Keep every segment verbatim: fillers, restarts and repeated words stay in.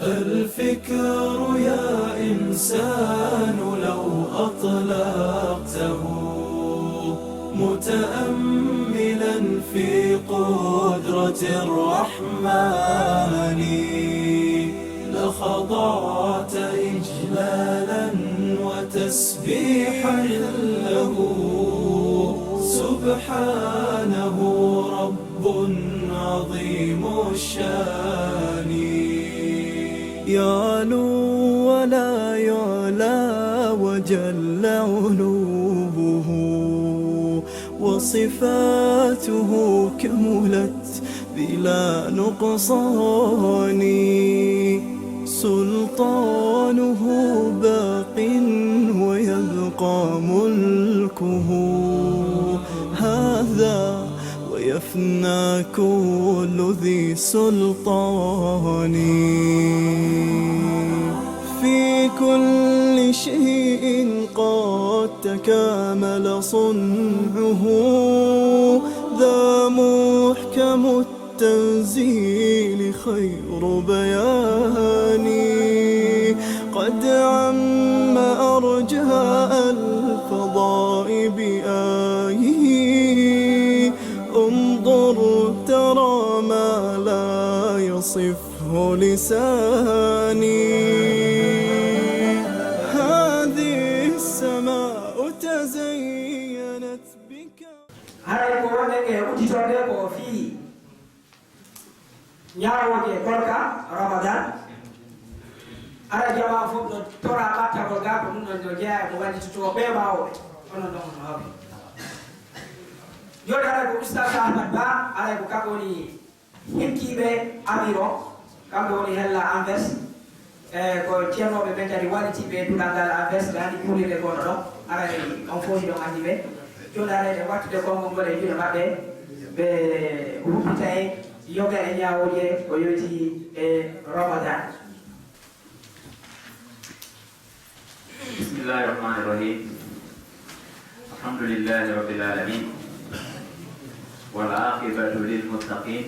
الفكر يا إنسان لو أطلقته متأملا في قدرة الرحمن لخضعت إجلالا وتسبيحا له سبحانه رب عظيم الشان. يعلو ولا يعلى وجل علوه وصفاته كملت بلا نقصان. سلطانه باق ويبقى ملكه هذا ويفنى كل ذي سلطان. في كل شيء قد تكامل صنعه ذا محكم التنزيل خير بيان قد عم أرجاء الفضاء بآيه. انظر ترى ما لا يصفه لساني. هذه السماء تزينت بك. Haray ko wonɗen e udditorde ko fii ñaawooje korka Ramadan. Ara jamaa fof no tora ɓattagol ga, ko ɗum ɗon no jeyaa e ko wallitotoo ɓe waawooɓe. Onon ɗon no hawri. Jooni aray ko Oustaz Ahmad Ba, aray ko kanko woni hikkiiɓe Amir o, kamɓe woni hella Anvers. E ko ceernooɓe ɓen kadi wallitiiɓe duɗal ngal Anvers, ɓe anndi juulirde gonno ɗon. Aray on fof hiɗon anndi ɓe. Jooni aray ɗe wattude konngol ngol e juuɗe maɓɓe, ɓe humpita en yoga e ñaawooje ko yoyti e Ramadan. بسم الله الرحمن الرحيم. الحمد لله رب العالمين. والعاقبة للمتقين.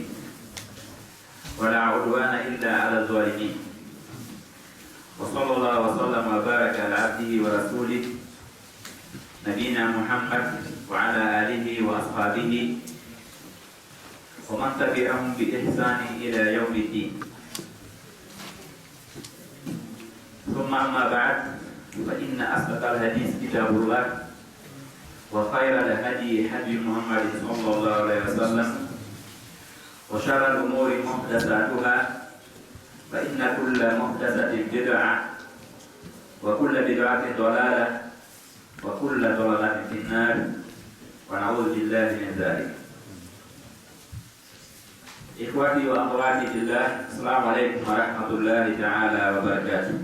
ولا عدوان إلا على الظالمين. وصلى الله وسلم وبارك على عبده ورسوله نبينا محمد وعلى آله وأصحابه ومن تبعهم بإحسان إلى يوم الدين. ثم أما بعد، فإن أصدق الحديث كتاب الله، وخير الهدي هدي محمد صلى الله عليه وسلم، وشر الأمور محدثاتها، فإن كل محدثة بدعة، وكل بدعة ضلالة، وكل ضلالة في النار، ونعوذ بالله من ذلك. Ikhwati wa akhwati fillah, assalamu alaikum wa rahmatullahi ta'ala wa barakatuh.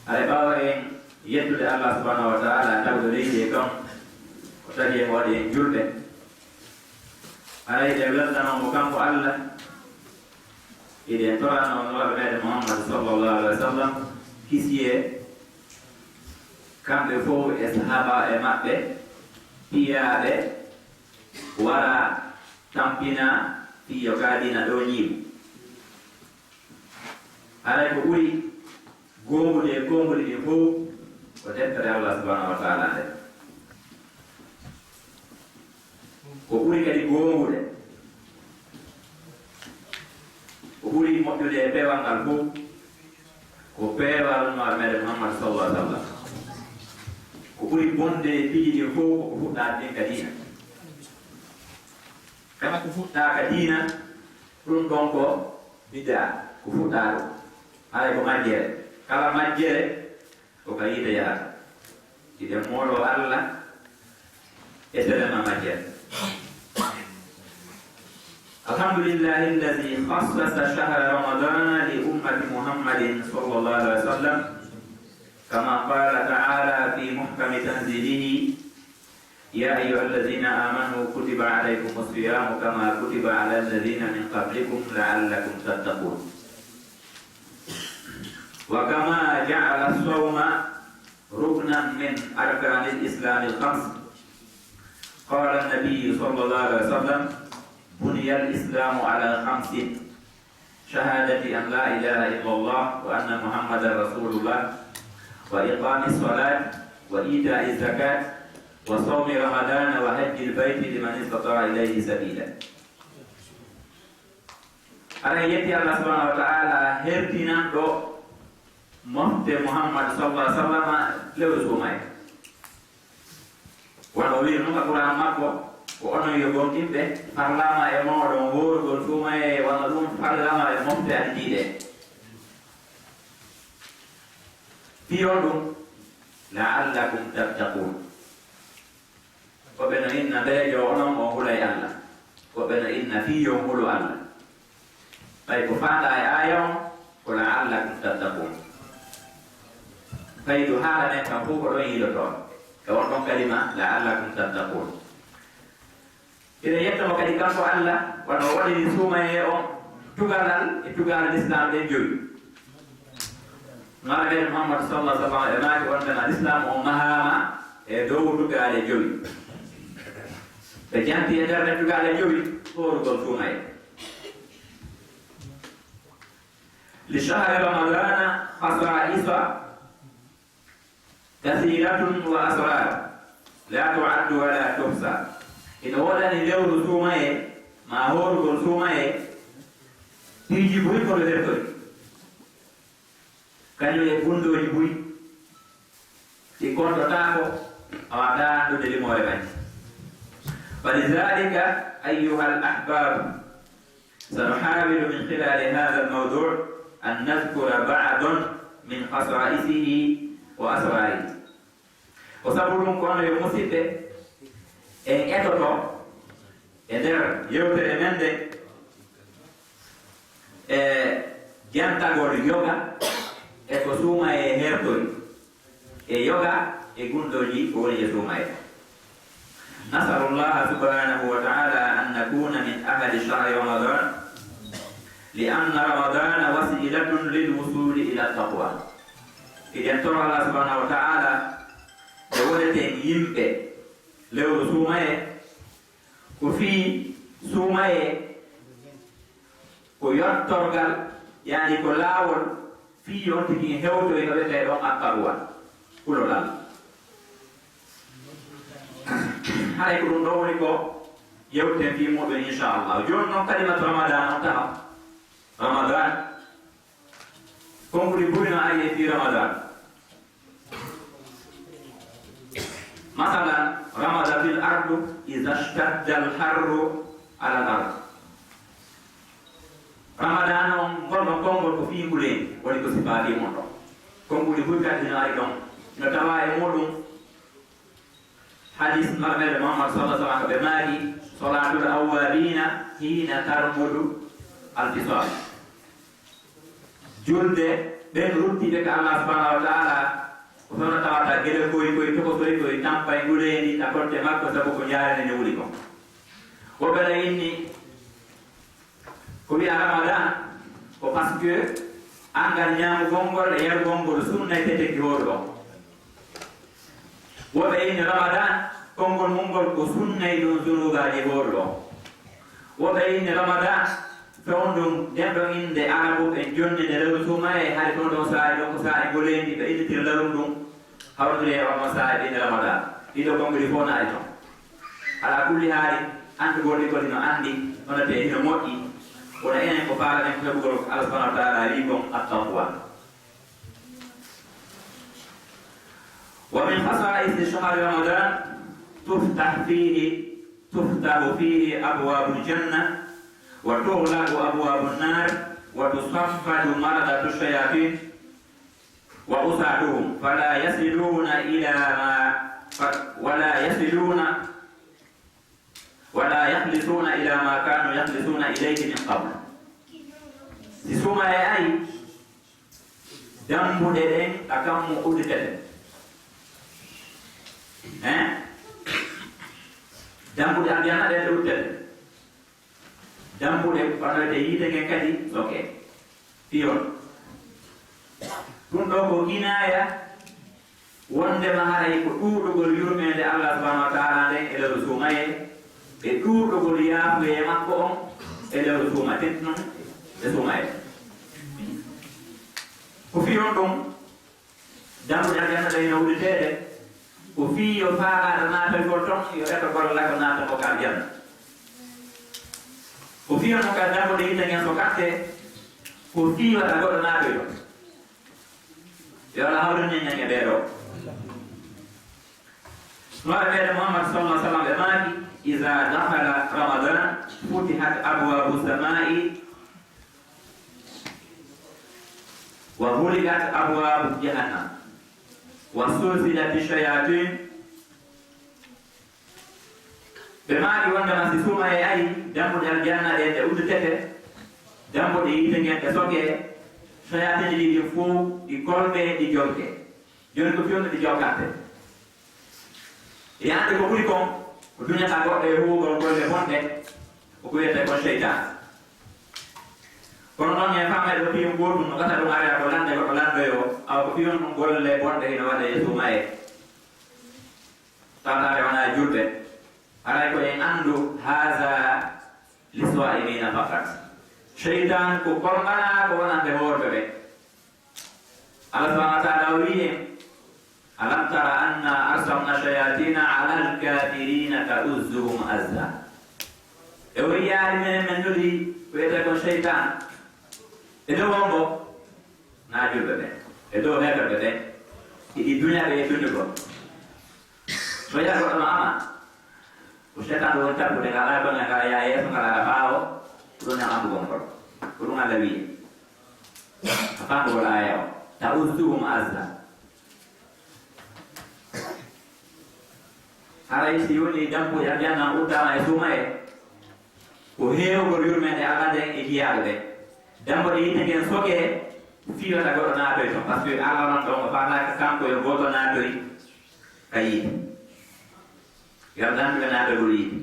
Aɗa ɓaawa en yettude Allah subhanahu wa ta'ala, tawɗo leydi e kam, o tagi en, waɗi en julɓe. Aray, eɗen weltanoo mo kanko Allah, eɗen toranoo nulaaɗo meɗen Muhammad sallallahu alaihi wa sallam, kisiyee kamɓe fof e sahaabaaɓe maɓɓe, piyaaɓe, wara tampina fii yo kaa diina ɗoo ñiiɓu. Haray ko ɓuri goongude e goonguɗi ɗin fof ko deftere Allah subhanahu wa ta'ala nde. Ko ɓuri kadi goongude, ko ɓuri moƴƴude e peewal ngal fof, ko peewal nulaaɗo meɗen Muhammad sallallahu alaihi wa sallam. Ko ɓuri bonde e piiji ɗin fof ko ko fuɗɗaade ɗin ka diina. Kala ko fuɗɗaa ka diina, ɗum ɗon ko bid'a, ko fuɗɗaa ɗum. Haray ko majjere. Kala majjere, ko ka yiite yahata. Hiɗen mooloo Allah e telema majjere. الحمد لله الذي خصص شهر رمضان لأمة محمد صلى الله عليه وسلم، كما قال تعالى في محكم تنزيله: يا أيها الذين آمنوا كتب عليكم الصيام كما كتب على الذين من قبلكم لعلكم تتقون. وكما جعل الصوم ركنا من أركان الإسلام الخمس، قال النبي صلى الله عليه وسلم: بني الإسلام على خمس، شهادة أن لا إله إلا الله وأن محمدا رسول الله وإقام الصلاة وإيتاء الزكاة وصوم رمضان وحج البيت لمن استطاع إليه سبيلا. Aɗa yetti Allah subhanahu wa ta'ala hertinanɗo mofte Muhammad sallallahu alaihi wasallam lewru suumaye. Wano o wiiri non ka Qur'an makko, ko onon yo gomɗinɓe, farlama e mooɗon hoorugol suumaye, wano ɗum farlama e mofte addiiɗe. Fii on ɗum, la'allakum tattaqun. Ko ɓe no inna beejo onon on hulay Allah. Ko ɓe no inna fii on hulu Allah. Ɓay ko faandaa e aaya on, ko la'allakum tattaqun. Faydu haala men kan fof ko ɗon yiilotoo. E on ɗon kalima, la'allakum tattaqun. Ina yetto mo kadi kanko Allah, wano o waɗiri suumaye on tugalal e tugaale Lislaam ɗen jowi. Nara men Muhammad sallallahu alaihi wasallam e maaki on tan Lislaam on mahaama e dow tugaale jowi. Ɓe janti e nder ɗen tugaale jowi, hoorugol suumaye. Li shahri Ramadana khasa'isa kathiratun wa asrar la tu'addu wa la tuhsa. Ina woodani lewru suumaye, ma hoorugol suumaye, piiji buy ko ɗo hertori. Kañum e bunndooji buy, ɗi kontotaako, a waawataa anndude limoore majji. Fa lidhalika, ayyuhal ahbab, sanuhawilu min khilali hadha al-mawdu' an nadhkura ba'dan min khasa'isihi wa asrarihi. Ko sabu ɗum ko onon yo musiɓɓe, en etoto e nder yewtere men nde e jantagol yoga e ko suumaye hertori, e yoga e gunndooji ko woni e suumaye. نسأل الله سبحانه وتعالى أن نكون من أهل شهر رمضان، لأن رمضان وسيلة للوصول إلى التقوى. Eɗen toro Allah subhanahu wa ta'ala nde woneten yimɓe lewru suumaye, ko fii suumaye ko yottorgal, yaani ko laawol fii on tigi hewtoy no wi'etee ɗon attaqwa, kulol Allah. Haray ko ɗum ɗoo woni ko yewten fii muɗum, inchallah. Jooni noon, kalimatu Ramadan on taha. Ramadan. Konguɗi buy no ari e fii Ramadan. Masalan, ramadatil ardu iza shtadda al harru ala al ard. Ramadan on, ngol ɗon konngol ko fii nguleendi, woni ko sifaaji mon ɗon. Konguɗi buy kadi no ari ɗon. No tawa e muɗum hadis marmere Muhammad sallallahu alaihi wasallam, ɓe maaki, salatul awwabina hina tarmudu al fisal. Julde ɓen ruttiiɓe ka Allah subhanahu wa ta'ala, ko hono tawata gele koy koy tokosoy koy tampay nguleendi ɗakolte makko sabu ko njaarene nde wuli kon. Woɓɓe no inni ko wi'a Ramadan, ko parce que angal ñaamugol ngol e yarugol ngol sunnay teteki hoore on. Woɓɓe inni Ramadan, konngol mum ngol ko sunnay ɗum zunubaaji hoore on. Woɓɓe inni Ramadan, fewndum nden ɗon innde Arabu ɓen jonni nde lewru suumaye, hari ɗon ɗon saa'i ɗon ko saa'i ngoleendi, ɓe innitira lewru ndun, hawtiri e on ɗon saa'i ɓe inni Ramadan. Ɗiɗo konguɗi fof no ari ton. Ala kulli haali, anndugol ɗi ko ɗi no anndi, hono tee hino moƴƴi, wona enen ko faalaɗen ko heɓugol ko Allah subhanahu wa ta'ala wi'i kon, at-taqwa. ومن خصائص شهر رمضان تفتح فيه، تفتح فيه أبواب الجنة وتغلق أبواب النار وتصفد مردة الشياطين وعصاتهم فلا يصلون إلى ما، ولا يصلون ولا يخلصون إلى ما كانوا يخلصون إليه من قبل. Si suumaye ari, dambuɗe ɗen ka kammu udditete. Hein? Dambuɗe aljanna ɗen ɗe udditete. Dambuɗe wanoyte yiite ngen kadi soke. Piyon. Ɗum ɗo ko kinaya wondema haray ko ɗuuɗugol yurmeende Allah subhanahu wa ta'ala nden e lewru suumaye, e ɗuuɗugol yaafuye makko on e lewru suumaye. Tenti noon, E suumaye. Ko fii on ɗum, dambuɗe aljanna ɗe no udditeede, ko fii yo faalaaɗo naatoygol ton, yo ɓeto golla ko naata ko ka aljanna. Ko fii on ka dambuɗe yiite ngen so katte, ko fii wata goɗɗo naatoy ton. Yo Allah hawrin en e ɓee ɗoo. Nooɓe meɗen Muhammad sallallahu alaihi wasallam ɓe maaki, "Iza dakhala Ramadan, futihat abwabu samai, wa ghulqat abwabu jahannam, wa sulsilati shayatin." Ɓe maaki wondema si suumaye ari, dambuɗe aljanna ɗen ɗe udditete, dambuɗe yiite ngen ɗe soke, shayatin ɗin fow ɗi kolɓe, ɗi jolke. Jooni ko fii on ɗi jokkante. Yaande ko ɓuri kon, ko duñata goɗɗo e huwugol golle bonɗe, ko ko wiyetee kon seytaan. Kono noon en faamay ɗo fii on gootum, no gasa ɗum ara ko lande goɗɗo landoyoo, awa ko fii on ɗum golle bonɗe hino waɗee e suumaye. Tawata ɓe wonaa julɓe, haray ko en anndu, "Haza lis-saa'imiina faqat." Seytaan ko kormana ko wonande hoorɓe ɓe. Allah subhanahu wa ta'ala o wi'i en, "Alam tara anna arsalna shayatina alal kafirina ta'uzzuhum azza." E o yiyaali minen men nuli ko wiyetee kon seytaan. E dow hombo? Na julɓe ɓe. E dow heeferɓe ɓe. Hiɗi duña ɓe e duñugol. So yiya goɗɗo no ama, ko seytaan ɗo woni tappude ngal, ala banga ngal yaa yeeso, ngal ara ɓaawo, ko ɗum en ambugol ngol. Ko ɗum Allah wi'i. A faamugol aaya o. Ta'uzzuhum azza. Haray si woni dambuɗe aljanna uddaama e suumaye, ko heewgol yurmeende Allah nden e jiyaaɓe ɓe. Dambuɗe yiite ngen soke, fii wata goɗɗo naatoy ton, parce que Allah non ɗon o faalaaka kanko yo gooto naatoy ka yiite. Yo Allah dandu ɓe naatogol yiite.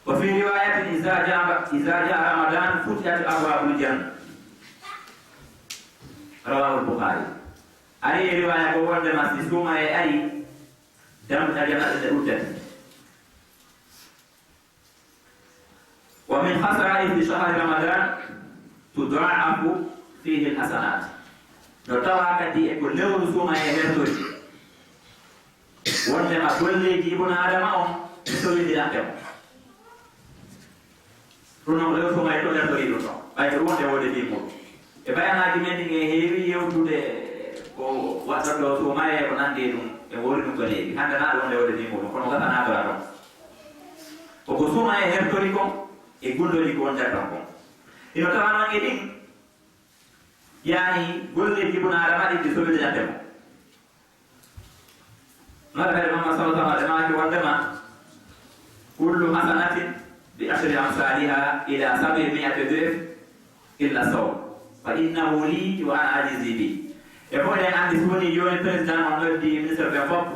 Wa fi riwayatin, "Iza jaa, iza jaa Ramadan, futihat abwabul janna." Rawahul Bukhari. Ari e riwaya ko wondema si suumaye ari, dambuɗe aljanna ɗe uddete. Wa min khasa'isi shahri Ramadan, tudha'afu fihi al-hasanat. No tawa kadi e ko lewru suumaye hertori. Wondema golleeji Ibnu Adama on, mi sowindirante mo. Ɗum noon, lewru suumaye to hertori ɗum ɗon. Ɓay ko ɗum wonde wonde fii muɗum. E bayanaaji men ɗin, en heewi yewtude ko waɗɗotoo suumaye e ko nanndi e ɗum, e wowli ɗum ko neeɓi. Hannde na ɗum wonde wonde fii muɗum, kono gasa naatora ɗon. Ko ko suumaye hertori kon e gunndooji ko wondirta kon. Hino tawa noon e ɗin, yaani golleeji Ibnu Adama ɗin ɗi sowindirante mo. Nara kadi Muhammad sallallahu alaihi wasallam, ɓe maaki wondema, "Kullu hasanatin bi ashri amsaliha ila sab'i mi'ati dhif illa sawm. Fa innahu li wa ana ajzi bi." E fof eɗen anndi so woni jooni président on noddi ministre ɓen fof.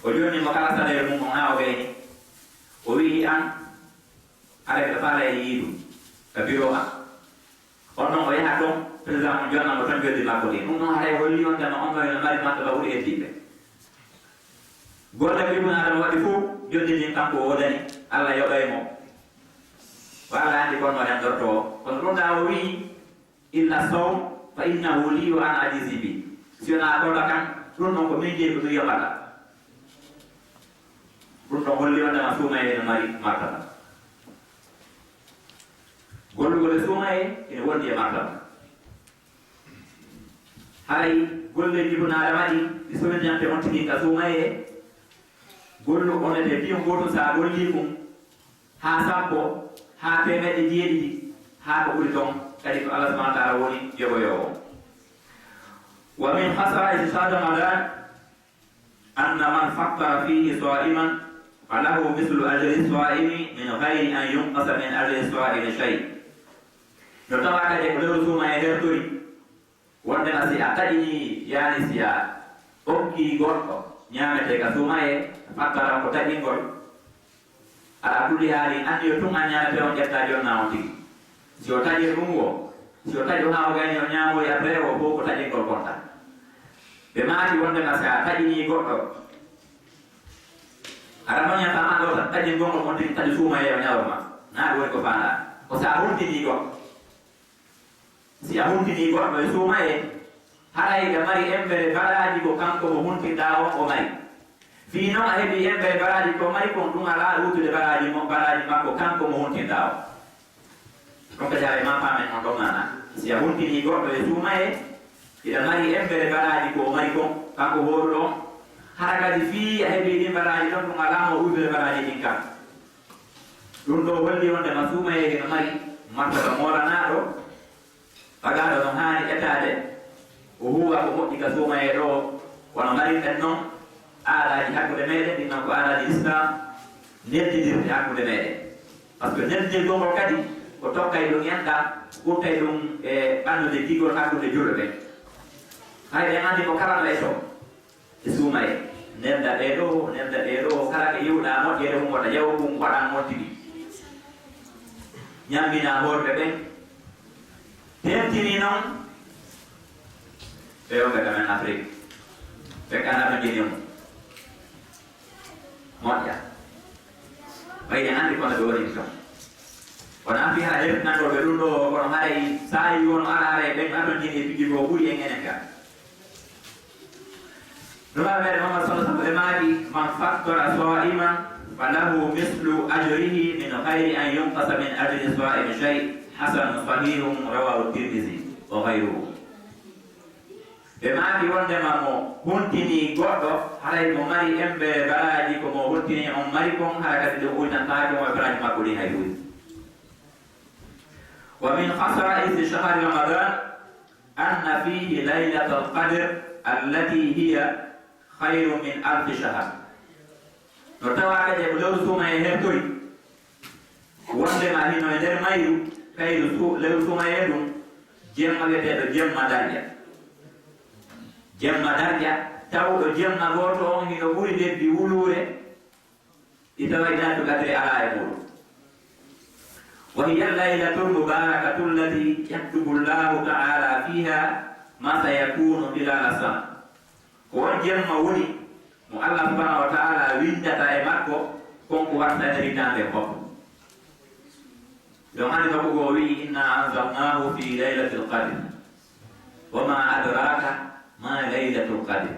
O jonni mo kala salaire mum on haa o gayni. O wi'i an, Haray ɓe faala e yiidu ka biro an. On ɗon o yaha ton, président on jonna mo ton joddi makko ndin. Ɗum ɗon haray holli on dema on ɗon ene mari martaba ɓuri heddiiɓe. Golle ko Ibnu Adama waɗi fof, joddi ndin kanko o woodani, Allah yoɓay mo. Ko Allah anndi kon no renndortoo. Kono ɗum ɗaa o wi'i, "Illa sawm, fa innahu li wa ana ajzi bi." Si wonaa koɗo kan, ɗum ɗon ko min jeyi, ko min yoɓata. Ɗum ɗon holli wondema suumaye ene mari martaba. Gollugol e suumaye ene wondi e martaba. Haray golleeji Ibnu Adama ɗin, ɗi sowindirante on tigi ka suumaye, gollu on e piyon gooto, sa golli ɗum, haa sappo, haa teemeɗɗe jeeɗiɗi, haa ko ɓuri ton, kadi ko Allah subhanahu wa ta'ala woni jogoyoowo. Wa min khasa'isi shahri Ramadan, anna man fattara fihi sa'iman, falahu mislu ajri sa'imi min ghayri an yunqasa min ajri sa'imi shay. No tawa kadi ko lewru suumaye hertori, Wondema si a taƴinii, yaani si a okkii goɗɗo ñaametee ka suumaye, fattara ko taƴingol, ala kulli haali, anniyo tun a ñaametee on ƴettaa jonnaa on tigi. Si o taƴi ɗum wo, si o taƴi haa o gayni o ñaamoyi après o fof ko taƴingol konta. Ɓe maaki wondema si a taƴinii goɗɗo, Hara noon ñataa ma ɗo tan, taƴi gonɗo mon tigi, taƴi suumayee o ñawor ma. Naa ɗum woni ko faandaa. Ko so a huntini goɗɗo. Si a huntini goɗɗo e suumayee, haray hiɗa mari embere baraaji ko kanko mo huntinɗaa on o mari. Fii noon a heɓii embere baraaji ko mari kon, ɗum alaa ruutude baraaji mo, baraaji makko kanko mo huntinɗaa on. Ɗum kadi haray maa paamen on ɗon maanaa. Si a huntini goɗɗo e suumayee, hiɗa mari embere baraaji ko o mari kon, kanko hooruɗo on. Hara kadi fii a heɓii ɗin baraaji ɗon, ɗum alaa mo ruutude baraaji ɗin kanko. Ɗum ɗoo holli wonde ma suumayee hino mari martaba moolanaaɗo, tagaaɗo no haani etaade, o huuwa ko moƴƴi ka suumayee ɗoo, wano marirɗen non aadaaji hakkunde meeɗen, ɗin non ko aadaaji Lislaam neldidirɗi hakkunde meeɗen. Par ce que neldirgol ngol kadi ko tokkay ɗum enɗan, ɓurtay ɗum e ɓannude gigol hakkunde julɓe ɓen. Hay ɓen anndi ko kala no etoo. E suumayee, nelda ɓee ɗoo, nelda ɓee ɗoo, kala ɓe yi'uɗaa moƴƴere mum wota yaw ɗum, waɗan moƴƴi ɗi. Ñamminaa hoorɓe ɓen. Tentinii noon ɓe wonɓe ka men Afrik. Ɓe ka naɓa jeni mum. Moƴƴa. Ɓay en anndi kono ɓe woni ton. Wonaa fii hara hertinanɗo ɓe ɗum ɗoo, kono haray saa'i won ara haray ɓen atonjini e piji goo ɓuri en enen ga. Nulaaɗo meeɗen Muhammad sallallahu alaihi wasallam ɓe maaki, "Man fattara sa'iman falahu mislu ajrihi min ghairi an yunqasa min ajri sa'imi shay', hasanun sahihun rawahu Tirmidhi wa ghayruhu." Ɓe maaki wondema mo huntini goɗɗo, haray mo mari embere baraaji ko mo huntini on mari kon, hara kadi ɗum uytantaake mo e baraaji makko ɗin hay huunde. Wa min khasa'isi shahri Ramadan anna fihi laylatal qadr allati hiya khayrun min alfi shahr. No tawa kadi e ko lewru suumayee hertori, wondema hino e nder mayru, kayru su-, lewru suumayee ndun, jemma wi'eteeɗo jemma darja. Jemma darja, tawɗo jemma gooto on hino ɓuri lebbi wuluure, ɗi tawa Laylatul Qadri alaa e muuɗum. Wa hiya laylatul mubarakatu allati yaktubu Allahu ta'ala fiha ma sayakunu khilala sana. Ko on jemma woni mo Allah subhanahu wa ta'ala windata e makko kon ko watta nder hitaande fof. Ɗon hannde ka ɓugo o wi'i, "Inna anzalnahu fi laylatil qadr. Wa ma adraka ma laylatul qadr."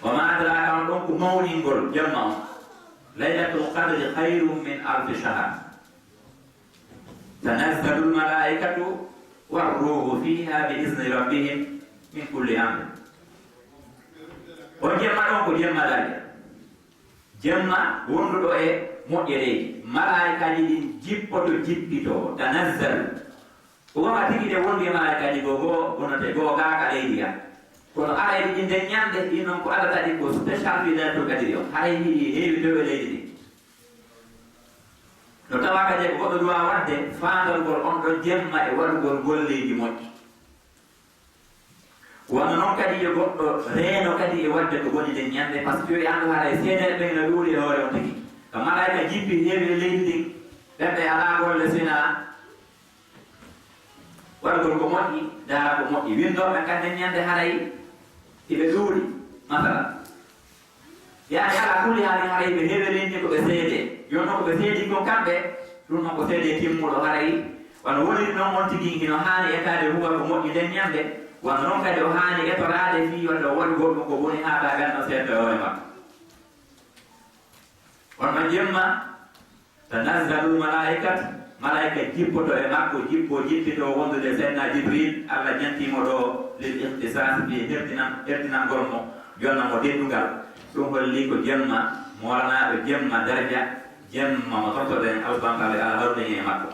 Wa ma adraka on ɗon ko mawningol jemma on. Laylatul qadri khayrun min alfi shahr. Tanazzalul malaikatu war ruhu fiha bi izni rabbihim min kulli amr. On jemma ɗon ko jemma darja. Jemma wonduɗo e moƴƴereeji. Malaa'ikaaji ɗin jippoto, jippito, tanazzalu. Ko wama tigi ɗe wondi e malaa'ikaaji goo, goo, wonate goo gaa ka leydi gaa. Kono arayɗi ɗin nden ñande, ɗin non ko Allah taƴi ko spécial fi Laylatul Qadri on. Haray hiɗi heewi dow e leydi ndin. No tawa kadi ko goɗɗo duwa waɗde faandorgol on ɗon jemma e waɗugol golleeji moƴƴi. Wano non kadi yo goɗɗo reeno kadi e waɗde ko boni nden ñande, par ce que yo anndu haray seedeeɓe ɓen no ɗuuɗi e hoore on tigi. Ka malaa'ika jippi heewi e leydi ndin, ɓen ɓe alaa golle sina waɗugol ko moƴƴi, daara ko moƴƴi. Winndooɓe kan nden ñande haray hiɓe ɗuuɗi, masalan. Yaani, alaa kulli haali, haray ɓe heewi leydi ko ɓe seedee. Jooni non ko ɓe seedi kon kamɓe, ɗum non ko seedee timmuɗo haray. Wano woniri non on tigi hino haani etaade huwa ko moƴƴi nden ñande, wano non kadi o haani etoraade fii wonde o waɗugol ɗum ko boni haa taa ganno seedta e hoore makko. On non jemma, tanazzalul malaa'ikatu, malaa'ika jippoto e makko, jippo jippito wondude Seydina Jibril, Allah jantii mo ɗo lil ikhtisas, fii hertinan-, hertinangol mo, jonna mo teddungal. Ɗum holli ko jemma, moolanaaɗo jemma darja, jemma mo tortoɗen Allah subhanahu wa ta'ala, Allah hawrudeni e makko.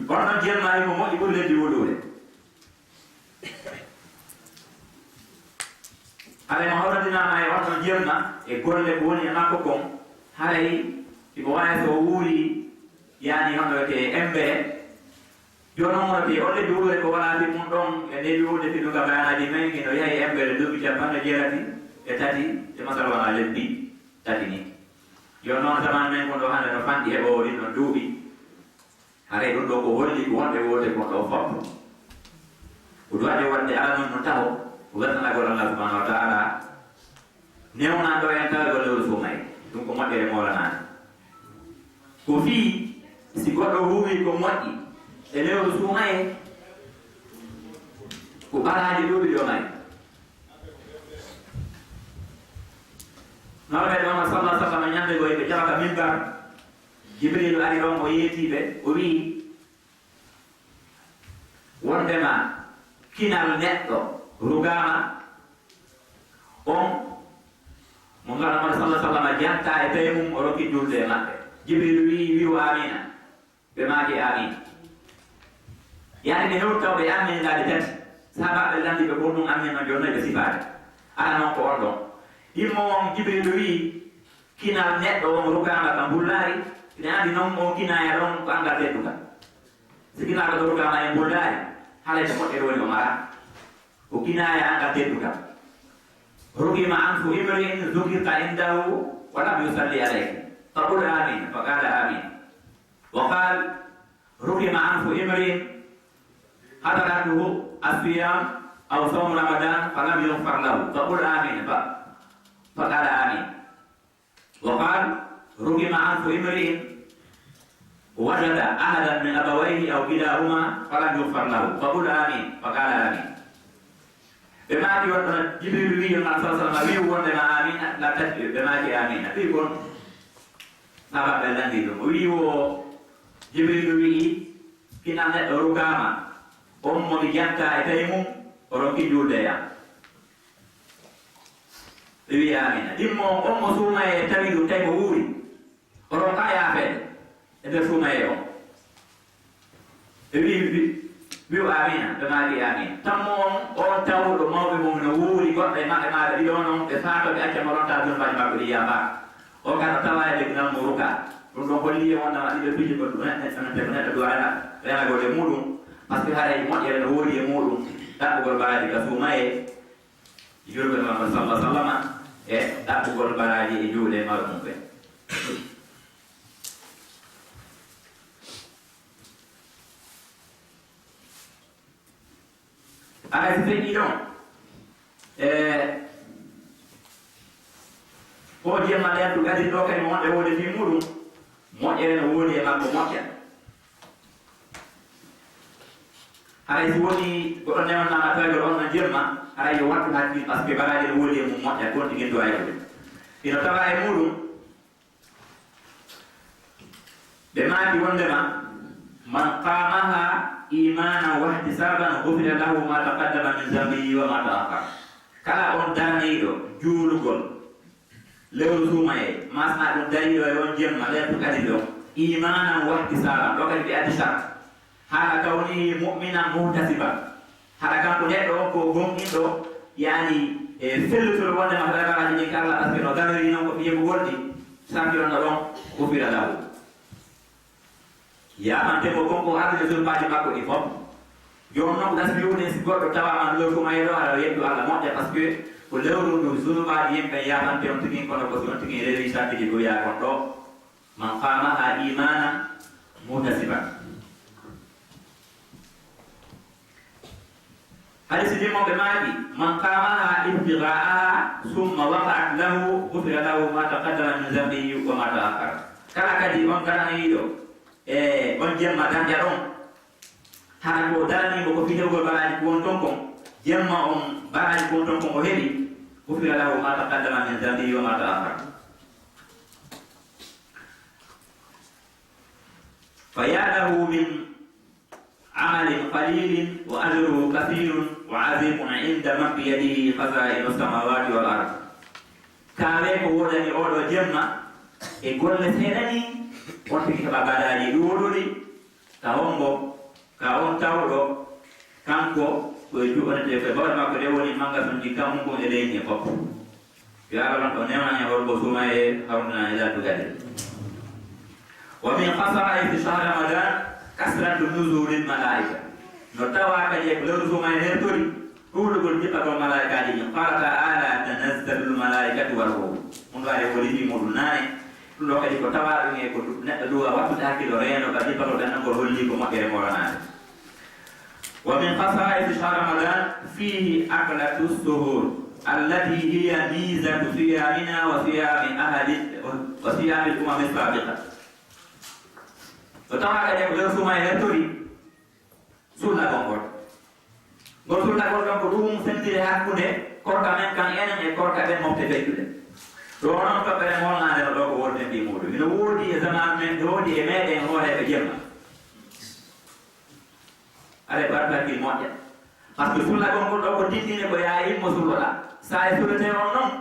On non jemma himo moƴƴi ɓuri lebbi wuluure. Haray mo hawrandinaama e on ɗon jemma e golle ko woni e makko kon, haray himo waawi so o wuuri, yaani hono wiyetee embere. Jooni non wonotee on lebbi wuluure ko wonaa fi mun ɗon, e lebbi wuluure fi ɗum ka bayanaaji men, hino yahi embere duuɓi cappanɗe jeetati e tati, e masal wonaa lebbi tati ni. Jooni non zaman men kon ɗo hannde no fanɗi heɓoowo ɗin ɗon duuɓi. Haray ɗum ɗo ko holli ko wonɓe woote kon ɗo fof. Ko duwaade wonde ala non no taho, ko weltanagol Allah subhanahu wa ta'ala. Newnanɗo en tawi ko lewru suumaye, ɗum ko moƴƴere moolanaade. Ko fii, si goɗɗo huuwi ko moƴƴi e lewru suumaye, ko baraaji ɗuuɗi ɗo mari. Noon ɓe ɗon, sallallahu alaihi wasallam, ñande goo ɓe jaɓata mimbar, Jibriilu ari ɗon, o yeetii ɓe, o wi'i, wondema kinal neɗɗo rugaama, on mo Nulaaɗo Muhammad sallallahu alaihi wasallam janta e tawi mum, o rokki julde e maɓɓe. Jibriilu wi'i, wi'u aamiina. Ɓe maaki, aamiin. Yaani ɓe hewti taw ɓe aamini laabi tati. Sahaabaaɓe lanndi ɓe ko ɗum aamini no jooni ɓe sifaade. Ala noon ko on ɗon. Ɗimmo on Jibriilu wi'i, kinal neɗɗo on rugaama ka mbullaari, ina anndi noon on kinaaya ɗon ko anngal teddungal. Si kinaaɗo ɗo rugaama e mbullaari, haray ko moƴƴere woni o mara. Ko kinaaya anngal teddungal. Rugima anfu imri'in zukirta indahu wa lam yusalli alayka. Faqul amin. Faqala amin. Wa qal, rugima anfu imri'in hadaratuhu asiyam aw sawmu Ramadan falam yughfar lahu. Faqul amin. Fa-, faqala amin. Wa qal, rugima anfu imri'in wajada ahadan min abawayhi aw kilahuma falam yughfar lahu. Faqul amin. Faqala amin. Ɓe maaki wonde Jibriilu wi'i Nulaaɗo sallallahu alaihi wasallam wi'u wondema amin, la tati ɓe maaki amin. Fii kon sahaabaaɓe lanndi ɗum. O wi'i wo Jibriilu wi'i, kinal neɗɗo rugaama, on mo mi janta e tawi mum, o ronki julde e am. Ɓe wi'i amin. Ɗimmo on, on mo suumaye tawi ɗum, tawi mo wuuri. Oɗon kaa yaafeede e nder suumayee on? Ɓe wi'i, wi-, wi'u aamiina, ɓe maaki aamiina. Tammo on, on tawuɗo mawɓe mum no wuuri goɗɗo e maɓɓe maa ɓe ɗiɗo non, ɓe faato ɓe acca mo ronta zunubaaji maɓɓe ɗi yaafaaka. On kan no tawaa e leggal mo ruka. Ɗum ɗon holli e wonde ma ɗiɗo piiji ko neɗɗo, neɗɗo, neɗɗo duwa rena, renagol e muuɗum. Parce que haray moƴƴere no woodi e muuɗum. Ɗaɓɓugol baraaji ka suumayee. Julɓe Muhammad sallallahu alaihi wasallam e ɗaɓɓugol baraaji e juuɗe mawɓe mum ɓe. Ana si feƴƴi ɗon, e ko jemma nden to gadin ɗo kadi mo wonde wonde fii muuɗum, moƴƴere no woodi e makko moƴƴa. Haray si woni goɗɗo newannaama tawagol on no jemma, haray yo wattu hakkil, parce que baraaji no woodi e mum moƴƴa, kon tigi duwayde. Ino tawa e muuɗum, ɓe maaki wondema, man qamaha imanan wahtisaban ghufira lahu ma taqaddama min zambihi wa ma ta'akhkhar. Kala on daraniiɗo juulugol lewru suumayee, masna ɗum dariiɗo e on jemma, laylatul qadri ɗon, imanan wahtisaban, ɗo kadi ɓe addi sart. Haala kawnihi mu'minan muhtasiban. Hara kanko neɗɗo on ko gomɗinɗo, yaani, e fellutuɗo wonde ma heɓa baraaji ɗin ka Allah, parce que no darori non ko fiye ko wonɗi, sarti on no ɗon, ghufira lahu. Yaafante mo kon ko arde zunubaaji makko ɗi fof. Jooni noon ko ɗasmi wi'ude si goɗɗo tawaama lewru suumayee ɗo, haɗa yettu Allah moƴƴa, parce que ko lewru ndu zunubaaji yimɓe yaafante on tigi, kono ko si on tigi rewi sartiji ko wiyaa kon ɗo, man qamaha imanan muhtasiban. Hadisi ɗin mo ɓe maaki, man qamaha ibtigha'aha thumma waqa'at lahu, ghufira lahu ma taqaddama min zambihi wa ma ta'akhkhar. Kala kadi on daraniiɗo e on jemma darja ɗon, hara ko daraniimo ko fii heɓugol baraaji ko won ton kon, jemma on baraaji ko won ton kon o heɓi, ghufira lahu ma taqaddama min zambihi wa ma ta'akhkhar. Fa ya lahu min amalin qalilin wa ajruhu kathirun wa azimun inda man biyadihi khaza'inu samawati wal ard. Kaawee ko woodani ooɗo jemma e golle seeɗa ni, on tigi heɓa baraaji ɗuuɗuɗi, ka hombo, ka on tawɗo, kanko ko e juɓɓanete ko e bawɗe makko ɗe woni mangasunji kammu kon e leydi e fof. Yo Allah on ɗo newnani horgo suumayee hawrina e laddu gade. Wa min khasa'isi shahr Ramadan kasratu nuzulil malaika. No tawa kadi e ko lewru suumayee hertori, ɗuuɗugol jippagol malaikaaji ɗin. Qala ta'ala, tanazzalul malaikatu war ruh. Ɗum ɗo ari woni fii muɗum naane. Ɗum ɗo kadi ko tawa ɗum e ko neɗɗo duwa wattude hakkillo reeno ka jippagol ɗan ɗon ko holli ko moƴƴere moolanaade. Wa min khasa'isi shahr Ramadan fihi aklatu suhur. التي هي ميزة صيامنا وصيام أهل وصيام الأمم السابقة. Ko tawa kadi ko nder suumaye hertori sullagol ngol. Ngol sullagol ɗon ko ɗum sendiri hakkunde korka men kan enen e korka ɓen mofte feƴƴuɗe. Ɗo noon toɓɓere molnaande no ɗo ko wonde mbi muuɗum. Ina woodi e zaman men, ina woodi e meɗen hooreeɓe jemma. Aɗa barkakil moƴƴa. Par ce que sullagol ngol ɗo ko tinndine ko yaa immo sulloɗaa. Sa e sullete on noon,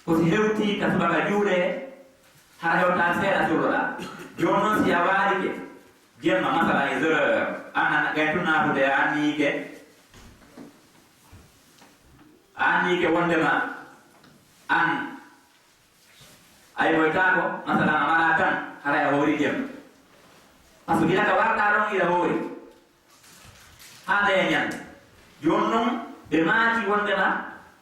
ko si hewtii ka subaka juuɗe, hara hewtaa seeɗa sulloɗaa. Jooni noon si a waalike, jemma masala e zéro heure, an an gay tun naafude a anniike, a anniike wondema an a yiɓoytaako, masala a maraa tan, haray a hoori jemma. Par ce que gila ka warɗaa ɗon ila hoori. Haa ndeya ñande. Jooni noon, ɓe maaki wondema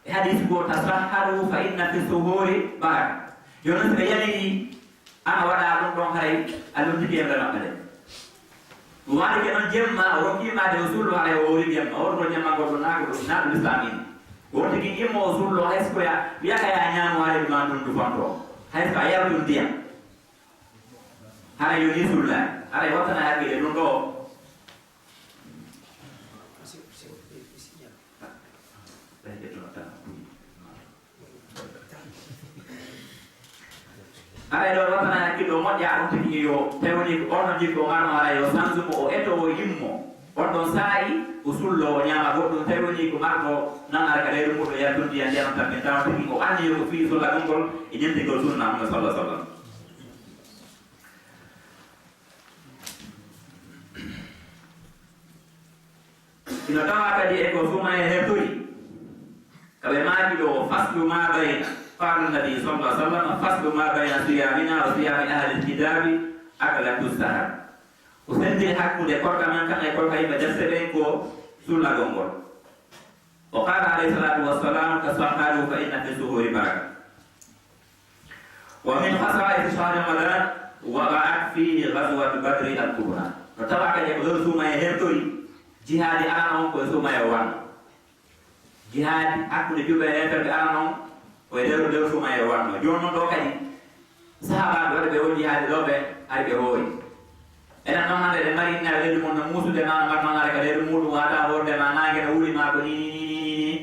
e hadiis goo, "Tasahharu fa inna fi suhuuri baraka." Jooni noon, si ɓe yamirii, an a waɗaa ɗum ɗon, haray a luttike yemre maɓɓe nde. Ɗum waɗi ke noon jemma, o rokkii ma de o sullo, haray o hoori jemma. O ɗum ɗo jemma ngol ɗum naa ko ɗum, naa ɗum Lislaam inni. O tigi immo o sullo, hay so ko ya, wiya ka ya ñaamo, haray ɗum an ɗum dufanto. Hay so a yartu ndiyam. Haray yo ni sullaani. Haray wattana hakkille ɗum ɗo. Haray ɗo wattana hakkille o moƴƴa, on tigi yo tawni ko on jikko marno, haray yo sansu mo o eto o yimmo. On ɗon saa'i o sullo o ñaama goɗɗum, tawni ko marɗo nan ara ka reedu muɗum yaltundi yan ndiyam tampinta, on tigi o anni yo ko fii sullagol ngol e ñentigol sunna Muhammad sallallahu alaihi wasallam. Ina tawa kadi e ko suumaye hertori. Ka ɓe maaki ɗo, "Faslu ma bayna," qala Nabi sallallahu alaihi wasallam, "Faslu ma bayna siyamina wa siyami ahli kitabi akalatu sahar." Ko sendiri hakkunde korka men kan e korka yimɓe defte ɓen ko sullagol ngol. O qala alayhi salatu wassalam, "Tasahharu fa inna fi suhuri baraka." Wa min khasa'is shahri Ramadan, waqa'at fihi ghazwatu Badri al-Kubra. No tawa kadi ko nder suumaye hertori, jihaadi arano on ko e suumaye o wanno. Jihaadi hakkunde juɓe e heeferɓe arano on ko e nder, nder suumaye o wanno. Jooni noon ɗo kadi, sahaabaaɓe waɗɓe o jihaadi ɗo ɓe ari ɓe hoori. Enen noon hannde eɗen mari inna reedu mum no muusude ma, no mbarno ngara ka reedu muɗum, wata hoorde ma, naange no wuli ma ko ni, ni, ni, ni, ni, ni.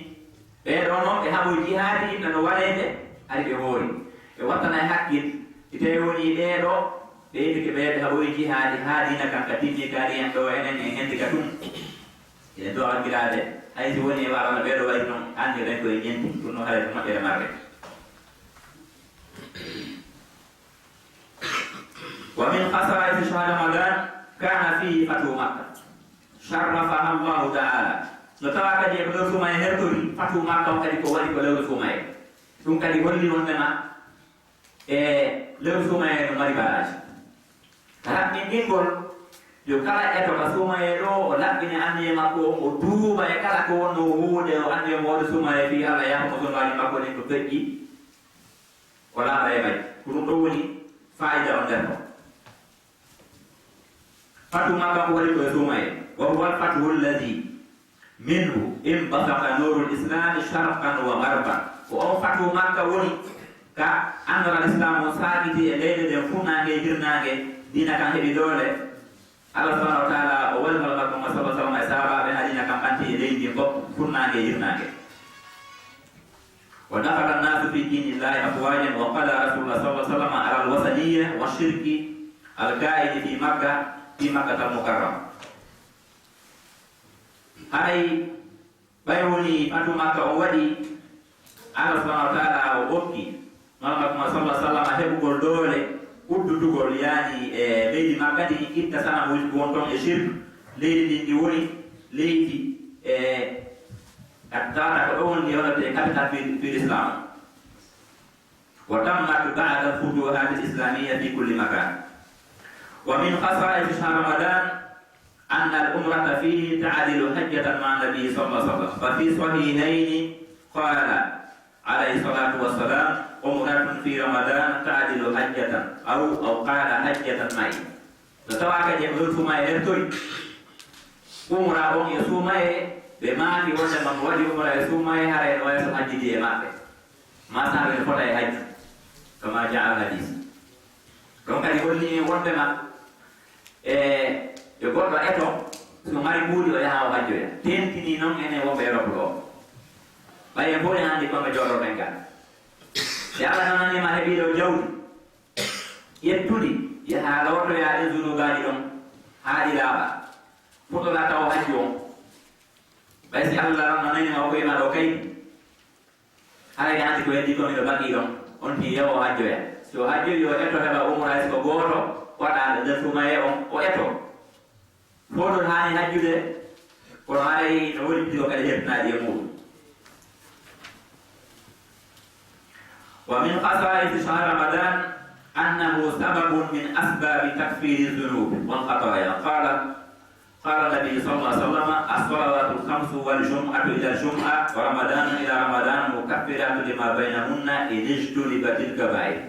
Ɓee ɗoo noon, ɓe haɓoy jihaadi, yimɓe no waɗeede, hari ɓe hoori. Ɓe wattana e hakkil, si tawii wonii ɓee ɗoo, ɓe yimɓe ɓe, ɓe haɓoy jihaadi, haa diina kan ka timmi, ka ari en ɗoo, enen en hendi ka ɗum. Eɗen ɗoo hakkilade, hay si wonii e waɗano ɓee ɗoo wayi noon, anniren ko e ñenti, ɗum noon haray ko moƴƴere marre. Wa min khasa'is shahri Ramadan kana fihi fathu Makka. Sharrafaha Allahu ta'ala. No tawa kadi e ko lewru suumaye hertori, fathu Makka on kadi ko waɗi ko lewru suumaye. Ɗum kadi holli wondema e lewru suumaye no mari baraji. Ka raɓɓinɗingol, yo kala eto ka suumaye ɗo, o laɓɓini anniye makko, o tuuba e kala ko wonno wuude, o anniye mo waɗi suumaye fii Allah yaafo mo suumaji makko ɗin ko feƴƴi. O laaɓa e majji. Ko ɗum ɗo woni faayida on nder ɗo. Fatu Makka ko waɗi ko e suumaye. Wa huwa al-fathu alladhi minhu inbasaqa nurul islami sharqan wa gharban. Ko on fatu Makka woni ka annoral Islam on saakiti e leyɗe ɗen funnaange e hirnaange, diina kan heɓi doole. Allah subhanahu wa ta'ala o wali Nulaaɗo makko Muhammad sallallahu alaihi wasallam e sahaabaaɓe haa diina kan ɓanti e leydi ndin fof, funnaange e hirnaange. Wa dakhala an-nasu fi dinillahi afwajan wa qada Rasulullah sallallahu alaihi wasallam ala al-wasaniyya wa shirki al-ka'ini fi Makkah, fi Makkah al-Mukarrama. Haray ɓay woni fatu Makka on waɗi, Allah subhanahu wa ta'ala o okki Nulaaɗo makko Muhammad sallallahu alaihi wasallam heɓugol doole uddutugol, yaani, e leydi Makka ndi, itta sanamuuji ko won ton e shirk, leydi ndin ndi woni leydi e ka tawata ko ɗon ndi wonata e capital fi, fi l'islam. Wa tammat ba'da al-futuhat al-islamiyya fi kulli makan. Wa min khasa'is shahr Ramadan أن العمرة فيه تعدل حجة مع النبي صلى الله عليه وسلم. ففي الصحيحين قال عليه الصلاة والسلام: "عمرة في رمضان تعدل حجة"، أو، أو قال: "حجة معي". No tawa kadi e nder suumaye hertori, umra on e suumaye Ɓe maaki wonde ma mo waɗi umra e suumaye, haray no wayi so hajjidi e maɓɓe. Ma sa ɓe fota e hajju. Kama jaa al hadis. Ɗon kadi holli en wonde ma e yo goɗɗo eto, so mari kuuɗi o yaha o hajjoya. Tentini noon enen wonɓe Europe ɗo. Ɓay en fof en anndi kono jooɗoɗen ga. Si Allah nanani ma heɓiiɗo jawdi, ƴettuɗi, yaha lootoya ɗin zunubaaji ɗon haa ɗi laaɓa. Fuɗɗoɗa taw hajju on. Ɓay si Allah nanani ma o koye ma ɗo kay, haray ne anndi ko heddi kon ino baqii ɗon. On tii yaha o hajjoya. Si o hajjoyi yo eto heɓa umra hay so ko gooto waɗaaɗo nder suumaye on o eto. Fof ɗon haani hajjude, kono haray no woni piɗo kadi heɓtanaɗi e muɗum. ومن خصائص شهر رمضان أنه سبب من أسباب تكفير الذنوب والخطايا. قال، قال النبي صلى الله عليه وسلم: الصلوات الخمس والجمعة إلى الجمعة ورمضان إلى رمضان مكفرات لما بينهن إذا اجتنبت الكبائر.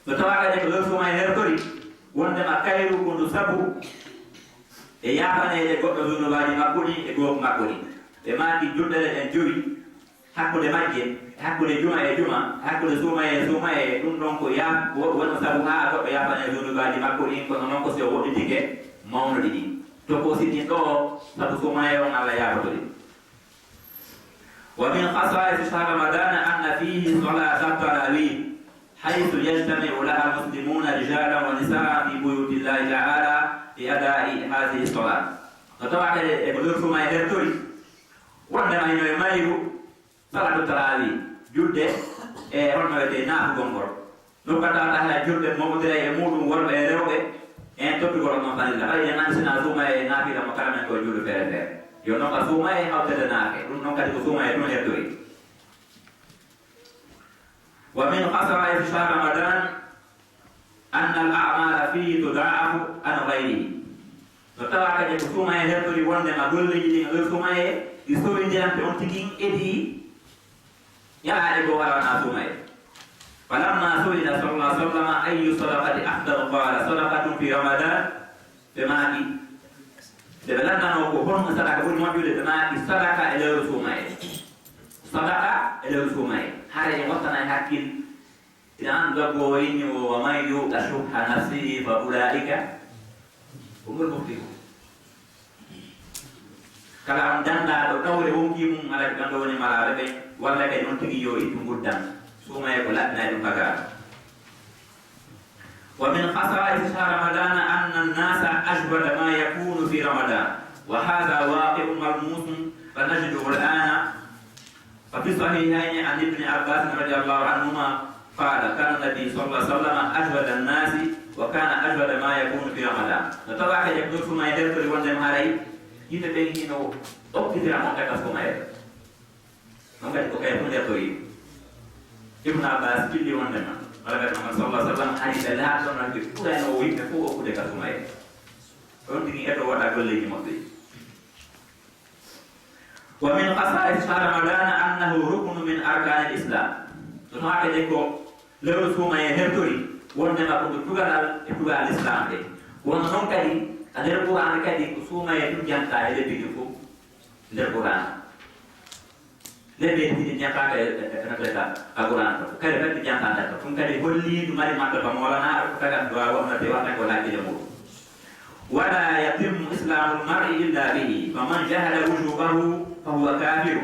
No tawa kadi ko lewru suumaye hertori, wondema kayru ko ndu sabu e yaafaneede goɗɗo zunubaaji makko ɗin e goomu makko ɗin. Ɓe maaki julɗeele ɗen jowi, hakkunde majje, e hakkunde juma e juma, e hakkunde suumaye e suumaye, ɗum ɗon ko ya-, wo-, woni sabu haa goɗɗo yaafane zunubaaji makko ɗin, kono noon ko si o woɗɗitike mawnodi ɗin. To ko si ɗin ɗo, sabu suumaye on Allah yaafoto ɗin. ومن خصائص شهر رمضان أن فيه صلاة التراويح، حيث يجتمع لها المسلمون رجالا ونساء في بيوت الله تعالى لأداء هذه الصلاة. No tawa kadi e ko nder suumaye hertori, wonde mayno e mayru salatu tarawih, julde e honno wiyetee naafugol ngol. Ɗum ka tawata hay julɓe moɓondiray e muɗum, worɓe e rewɓe, en tottugol on farilla. Ɓay en anndi sina suumaye e naafila mo kala men ko julɗo feere feere. Yo noon ka suumaye hawtede naafe. Ɗum noon kadi ko suumaye tun heddori. ومن خصائص شهر رمضان أن الأعمال فيه تضاعف عن غيره. No tawa kadi ko suumaye heddori wondema golleeji ɗin e nder suumaye ɗi sowindirante on tigi edii Ñalaaɗe goo wala wonaa suumaye. فلما سئل صلى الله عليه وسلم أي الصدقة أفضل قال صدقة في رمضان. Ɓe maaki, nde ɓe lanndano ko honno sadaka ɓuri moƴƴude, ɓe maaki sadaka e lewru suumaye. Sadaka e lewru suumaye. Hara en wattana e hakkil. Ina an gaggo o inni o, ومن يوق شح نفسه فأولئك هم المفلحون. Kala on danndaaɗo ɗawre wonkii mum, alaa ko ɗon ɗo woni malaaɓe ɓen, walla kadi on tigi yo ittu nguddan. Suumaye ko laɓɓinay ɗum ka gaɗa. ومن خصائص شهر رمضان أن الناس أجود ما يكون في رمضان، وهذا واقع ملموس فنجده الآن. ففي الصحيحين عن ابن عباس رضي الله عنهما قال كان النبي صلى الله عليه وسلم أجود الناس وكان أجود ما يكون في رمضان. No tawa kadi ko ɗum suumaye hertori wondema haray yimɓe ɓen hino okkitira moƴƴa ka suumaye. Noon kadi ko kay hunde ko yi. Ibn Abbas pilli wondema Nulaaɗo Muhammad sallallahu alaihi wasallam hari ɓe laaɓɗo no ɓe ɓurano yimɓe fof okkude ka suumaye. Ɗon tigi eto waɗa golleeji moƴƴi. ومن خصائص شهر رمضان أنه ركن من أركان الإسلام. Ɗum haɓede ko lewru suumaye hertori wondema ko ndu tugalal e tugal Islam ɗe. Wonno noon kadi ka nder Qur'an kadi ko suumaye ɗum janta e lebbi ɗin fof nder Qur'an. Lebbi ɗin jantaka e, e, e, e, e Qur'an ɗo. Kadi kadi janta nder ɗo. Ɗum kadi holli ɗum mari martaba moolana ko tagal du'a wonno te wata ko laajide muɗum. ولا يتم إسلام المرء إلا به، فمن جحد وجوبه فهو كافر.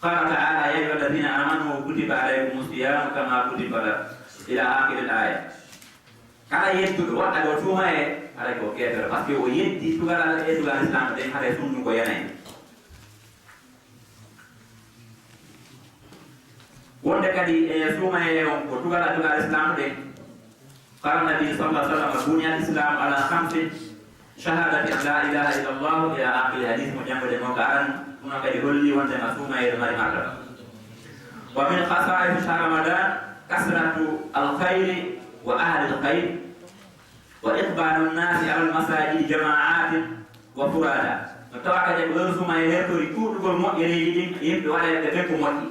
قال تعالى: يا أيها الذين آمنوا كتب عليكم الصيام كما كتب على، إلى آخر الآية. Kala yedduɗo waɗa ɗo tuumaye, haray ko keefeero, parce que o yeddi tugalal e tugal Islam ɗen, haray sunnu ko yanay. Wonde kadi e suumaye on ko tugal a tugal Islam ɗen. قال النبي صلى الله عليه وسلم: بني الإسلام على خمس، شهادة أن لا إله إلا الله إلى آخر الحديث. Mo janngude mo ka aran, ɗum kadi holli wondema suumaye ɗo mari martaba. ومن خصائص شهر رمضان كثرة الخير وأهل الخير وإقبال الناس على المساجد جماعات وفرادى. No tawa kadi ko ɗon suumaye hertori ɗuuɗugol moƴƴereeji ɗin, yimɓe waɗayɓe ɓe ko moƴƴi.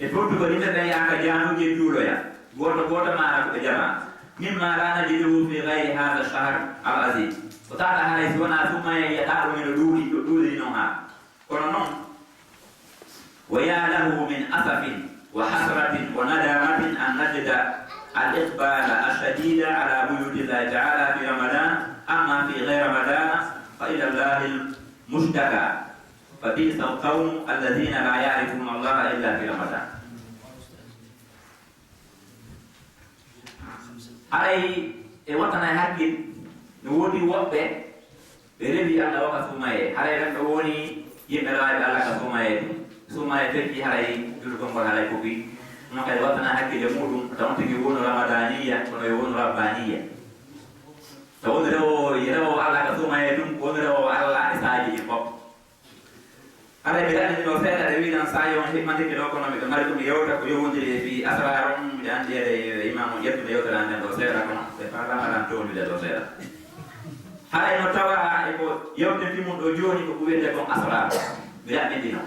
E fottugol yimɓe ɓe yaha ka jaamuuji e juuloya. Gooto gooto maara ko ɓe jamaa. مما لا نجده في غير هذا الشهر العظيم. Ko tawata haray si wonaa suumayee yiyataa ɗum ino ɗuuɗi, ɗo ɗuuɗiri noon haa. Kono noon, ويا له من أسف وحسرة وندامة أن نجد الإقبال الشديد على بيوت الله تعالى في رمضان، أما في غير رمضان فإلى الله المشتكى، فبئس القوم الذين لا يعرفون الله إلا في رمضان. Haray e wattana e hakkil, no woodi woɓɓe ɓe rewi Allah o ka suumayee. Haray ɓen ɗo woni yimɓe rewaaɓe Allah ka suumayee tun. Suumayee fecci haray julugol ngol haray fofi. Ɗum kadi wattana hakkille muɗum, taw on tigi wonu Ramadaniya, kono yo wonu Rabbaniya. Taw woni rewo, rewo Allah ka suumayee tun, woni rewo Allah e saaji ɗin fof. Haray mi ɗaɓɓitino seeɗa, ɓe wiilan saayo on himmantike ɗo, kono miɗo mari ko mi yewta ko yowondiri e fii asraar on. Miɗo anndi ede imam on ƴettude yewtere an nden ɗo seeɗa, kono ɓe faalaama lan toondude ɗo seeɗa. Haray no tawa e ko yewten fii mun ɗo jooni ko ko wiyetee kon asraar. Mi ɗaɓɓitino.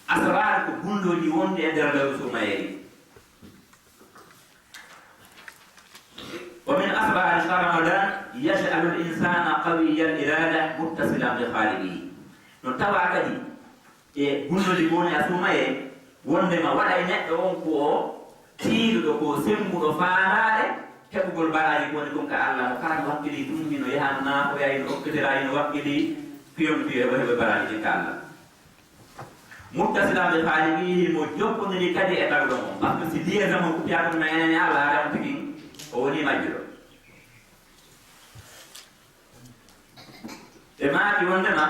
Asraar ko gunndooji wonɗi e nder lewru suumayee. ومن أسرار شهر رمضان يجعل الإنسان قوي الإرادة متصلا بخالقه. No tawa kadi e gunndooji ko woni a suumayee, wonndema waɗay neɗɗo on ko o tiiɗuɗo, ko o semmbuɗo faandaare heɓugol baraaji ko woni kon ka Allah, mo kala no wakkili tun hino yaha no naafoya, hino okkitira, hino wakkili piyon piyo heɓa heɓa baraaji ɗin ka Allah. Muttasilan bi khaaliqihi, mo jokkondiri kadi e Tagɗo mo. Par ce que si liaison mo kuɓɓiyaaka ɗum e enen e Allah, haray on tigi o woni majjuɗo. Ɓe maaki wondema,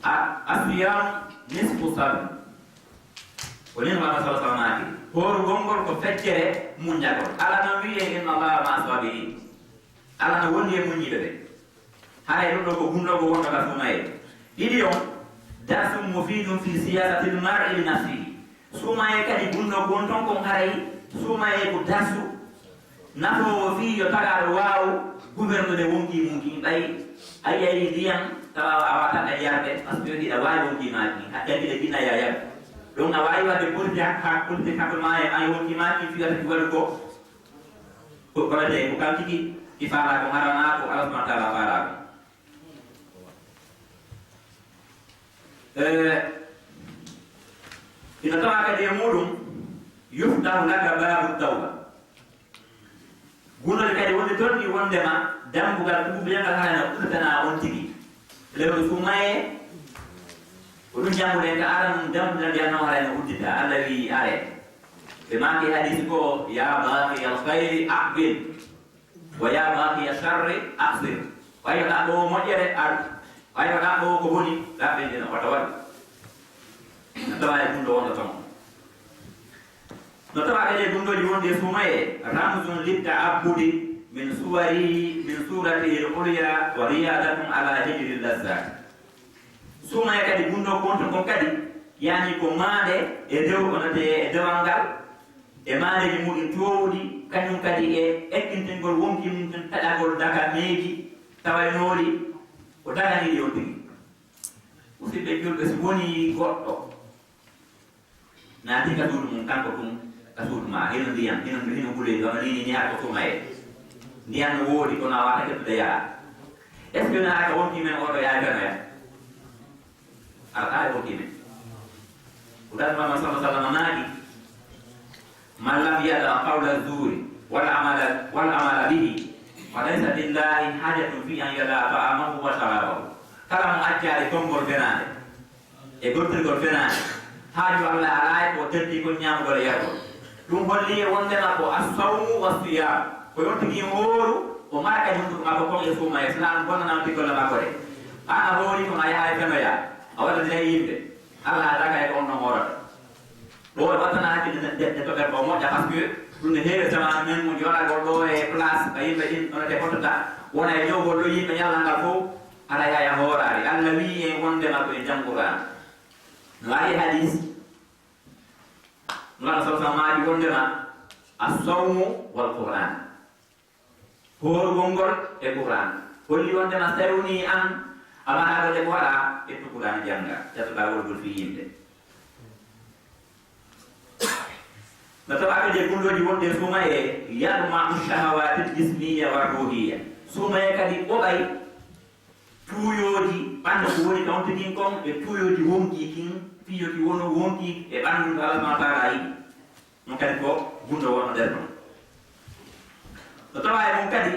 a, asiyam nisfu sabr. Ko nin Muhammad sallallahu alaihi wasallam maaki. Hoorugol ngol ko feccere muññagol. Allah non wi'i, inna Allaha ma'a sabirin. Allah no wondi e muññiiɓe ɓe. Haray ɗum ɗo ko gunndoogo wonɗo ka suumayee. Ɗiɗi on, darsun mufidun fi siyasatil mar'i li nafsihi. Suumayee kadi gunndoogo won ton kon haray suumayee ko darsu nafoowo fii yo tagaaɗo waawu gouvernude wonkii mun kin. Ɓay a yi'ay ndiyam tawa a waawataa ɗam yarde, par ce que hiɗa waawi wonkii maa kin, hakkee hiɗa jinnaa yo a yar. Donc a waawi waɗde politique hak-, hak-, politique hakkunde maa e, e wonkii maa kin fii wata ki waɗu ko Ko, ko waɗetee ko kam tigi ki faalaa ko harana ko Allah subhanahu wa ta'ala faalaa ko. Eh, ina tawa kadi e muɗum, yuftahu laka babu tawba. Gunndooji kadi wonde toon ɗi wondema dambugal tuubuyangal hara no udditanaa on tigi. Lewru suumayee, ko ɗum jannguɗen ka aran, dambugal ndiyan noon hara no uddita. Allah wi'i, "Are." Ɓe maaki hadisi ko, "Ya baqiyal khayri aqbil, wa ya baqiya sharri aqsir." Ɓay o ɗaɓɓoowo moƴƴere, ar. Ɓay o ɗaɓɓoowo ko boni, ɗaɓɓen ɗen, wata waɗu. No tawa e gunndoo wonɗo toon. No tawa kadi e gunndooji wonɗi e suumayee, ramzun litta'abbudi min suwarihi, min suratihi al-ulya wa riyadatun ala hijri lazzat. Suumayee kadi gunndoo ko wonton kon kadi, yaani ko maande e dew, wonate e dewal ngal, e maandeeji muɗum toowuɗi, kañum kadi e ekkintingol wonkii mum tun taƴagol daga meeji tawaynooɗi ko daganiiɗi on tigi. Musidɓe julɓe, si wonii goɗɗo naati ka suudu mum, kanko tun ka suudu maa, hino ndiyam, hino, hino ɓulee, hono nii, nii, nii, haa ko suumayee. Ndiyam no woodi, kono a waawataa ƴettude yaha. Est-ce que naata wonkii men oo ɗo yaha fenoya? Alaa, alaa wonkii men. Ko Muhammad sallallahu alaihi wasallam maaki, "Man lam yada qawla zuri wal amala, wal amala bihi, fa laysa lillahi hajatun fi an yada ta'amahu wa sharabahu." Kala mo accaali konngol fenaande e gottirgol fenaande, haaju Allah alaa e ko o teddii kon ñaamugol e yargol. Ɗum holli e wondema ko as-sawmu was-siyam. Ko yonti ki hooru, o mara kadi hunduko makko kon e suumayee, so naa ɗum bonnana on tigi golle makko ɗe. Aan a hoori kono a yahaay fenoya, a waɗandiray yimɓe. Allah adaka e ko on ɗon hoorata. Ɗo e wattana hakkille nde, nde, nde toɓɓere ko moƴƴa, par ce que ɗum ne heewi e zamaanu men mo jooɗagol ɗo e place ka yimɓe ɗin ɗonate fottata, wona e ƴowgol ɗo yimɓe ñallal ngal fof, haray haya hooraali. Allah wi'i en wondema ko e janngo Qur'aan. No ari e hadis, Nulaaɗo sallallahu alaihi wasallam maaki wondema, "As-sawmu wal Qur'aan." Hoorugol ngol e Qur'aan. Holli wondema, so tawi wonii aan a maraa golle ko waɗaa, ƴettu Qur'aan jannga, ƴettoɗaa wolgol fii yimɓe. No tawa kadi e gunndooji wonɗi e suumayee, yatma'u shahawatil jismiyya war ruhiyya. Suumayee kadi ɓoɓay tuuyooji ɓanndu ko woni kawntidin kon e tuuyooji wonkii kin, fii yo ki wonu wonkii e ɓanndu ndu Allah subhanahu wa taala yiɗi. Ɗum kadi ko gunndoo wonno nder ɗon. No tawaa e mum kadi,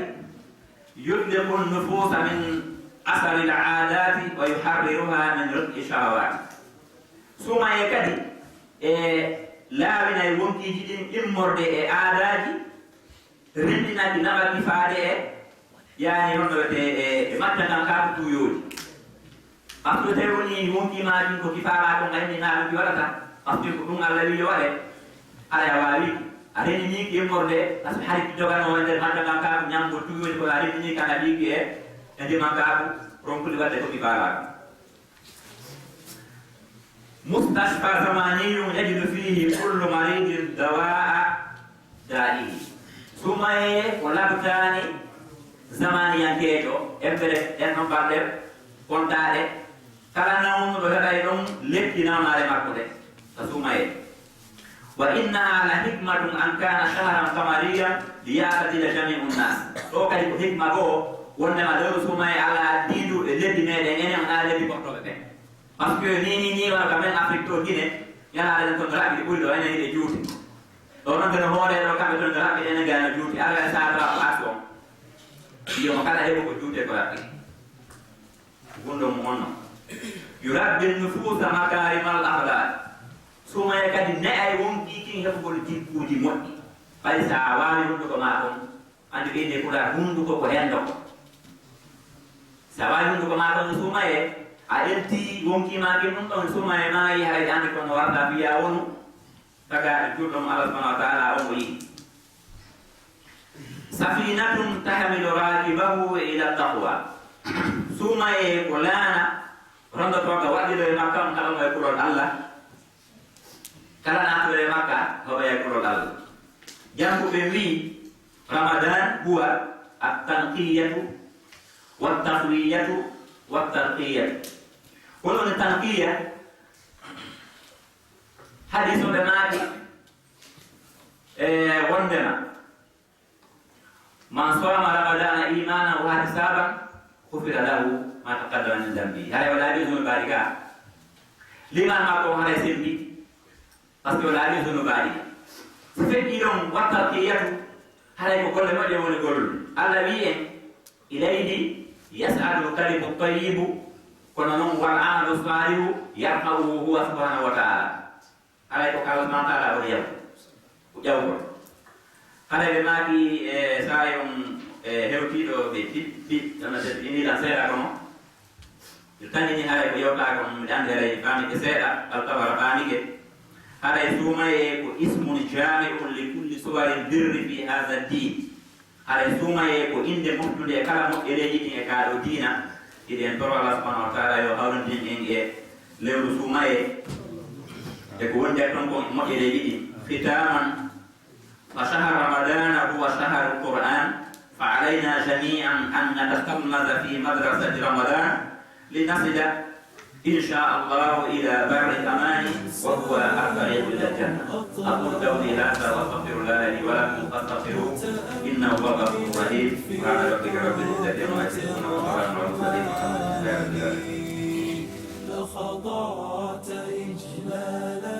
yutliqu nufuusa min asari l aadaati wa yuharriruha min riqi shahawaati. Suumayee kadi e laawinay wonkiiji ɗin immorde e aadaaji, renndinaki naɓaki faade e, yaani honno wiyetee, e, e mattankaaku tuuyooji. Par ce que tawi woni wonkii maa ɗin ko ki faalaa kon, a inni naa ɗum ki waɗata, par ce que ko ɗum Allah wii yo waɗe, haray a waawii ki. A renndinii ki immorde, par ce que hari ki doganoo e nder mattankaaku ñamgo tuuyooji, kono a renndinii ki a naɓii ki e, e ndimankaaku ronkude waɗde ko ki faalaa kon. Mustashfa zamaniyun yajidu fihi kullu maridin dawaa da'ihi. Suumayee ko labtaani zamaniyankeejo, embere ɗen no balɗe kontaaɗe. Kala nawnuɗo heɓay ɗon lekki nawnaare makko nde, ka suumayee. Wa innaha la hikmatun an kana shahran qamariyan li ya'tadila jami'u nnas. Ɗo kadi ko hikma goo, wondema lewru suumayee Allah addii ndu e lebbi meɗen enen, wonaa lebbi kottooɓe ɓen. Par ce que ni, ni, ni, wano ka men Afrique to Guinée, ñalaare nden ton raɓɓiɗi ɓuri ɗo, enen hiɗe juuti. Ɗo non kene hoore ɗo, kamɓe ton raɓɓiɗi, enen gayno juuti. Ara e saabra ko arti on. Iyo mo kala heɓo ko juute ko raɓɓiɗi. Gunndoo mo on non. Yurabbi nufuusa makaarimal akhlaaq. Suumayee kadi ne'ay wonkii kin heɓugol jikkuuji moƴƴi. Ɓay sa a waawi hunduko maa kon, anndi ɓe innde Pulaar, hunduko ko henndo. Sa waawi hunduko maa kon no suumayee, a elti wonkii maa kin ɗum ɗon, suumayee maayi, haray anndi kono warta fiya wonu, tagaaɗo juulɗo mo Allah subhanahu wa taala on o yiɗi. Safinatun tahmilu rakibahu ila taqwa. Suumayee ko laana, rondotooka waɗɗiɗo e makka on, kala mo e kulol Allah. Kala naatuɗo e makka, hoɓa e kulol Allah. Jannguɓe wii, Ramadan huwa at-tanqiyatu, wat-taswiyatu, wat-tarqiyatu. Kono woni tanqiya, hadiis o ɓe maaki, e wondema, Man sama Ramadana imanan wa ihtisaban, ghufira lahu ma taqaddama min dhanbi. Haray o laaɓi zunubaaji ga. Liman makko on haray sembi. Par ce que o laaɓi zunubaaji. So feƴƴi ɗon, wat-tarqiyatu, haray ko golle moƴƴe woni gollul. Allah wii en, ilayhi yas'adul kalimu tayyibu, kono non wal amalu salihu yarfa'uhu huwa subhanahu wa ta'ala. Haray ko ka Allah subhanahu wa taala woni yaw-, ko ƴawgol. Haray ɓe maaki, e, saa'i on, e, hewtiiɗo ɓe tiɗɗi, kono ɓe inilan seeɗa kono. Ɓe tanini haray ko yewtaa kon, miɗo anndi haray faamike seeɗa, alkawara faamike. Haray suumayee ko ismun jaami'un li kulli suwaril birri fi haza diin. Haray suumayee ko innde moftunde e kala moƴƴereeji ɗin e kaa ɗoo diina. Hiɗen toro Allah subhanahu wa taala yo hawrindin en e lewru suumayee e ko woni nder ton kon moƴƴereeji ɗin. Khitaman, fa shahru Ramadana huwa shahru Qur'an, fa alayna jami'an an natatalmaza fi madrasati Ramadan linasila إن شاء الله إلى بر الأمان وهو الطريق إلى الجنة. أقول قولي هذا وأستغفر الله لي ولكم فاستغفروه إنه هو الغفور الرحيم. سبحان ربك رب العزة عما يصفون وسلام على المرسلين والحمد لله رب العالمين. لخضعت إجلالا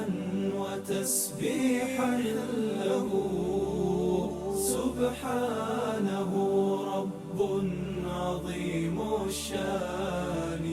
وتسبيحا له سبحانه رب عظيم الشان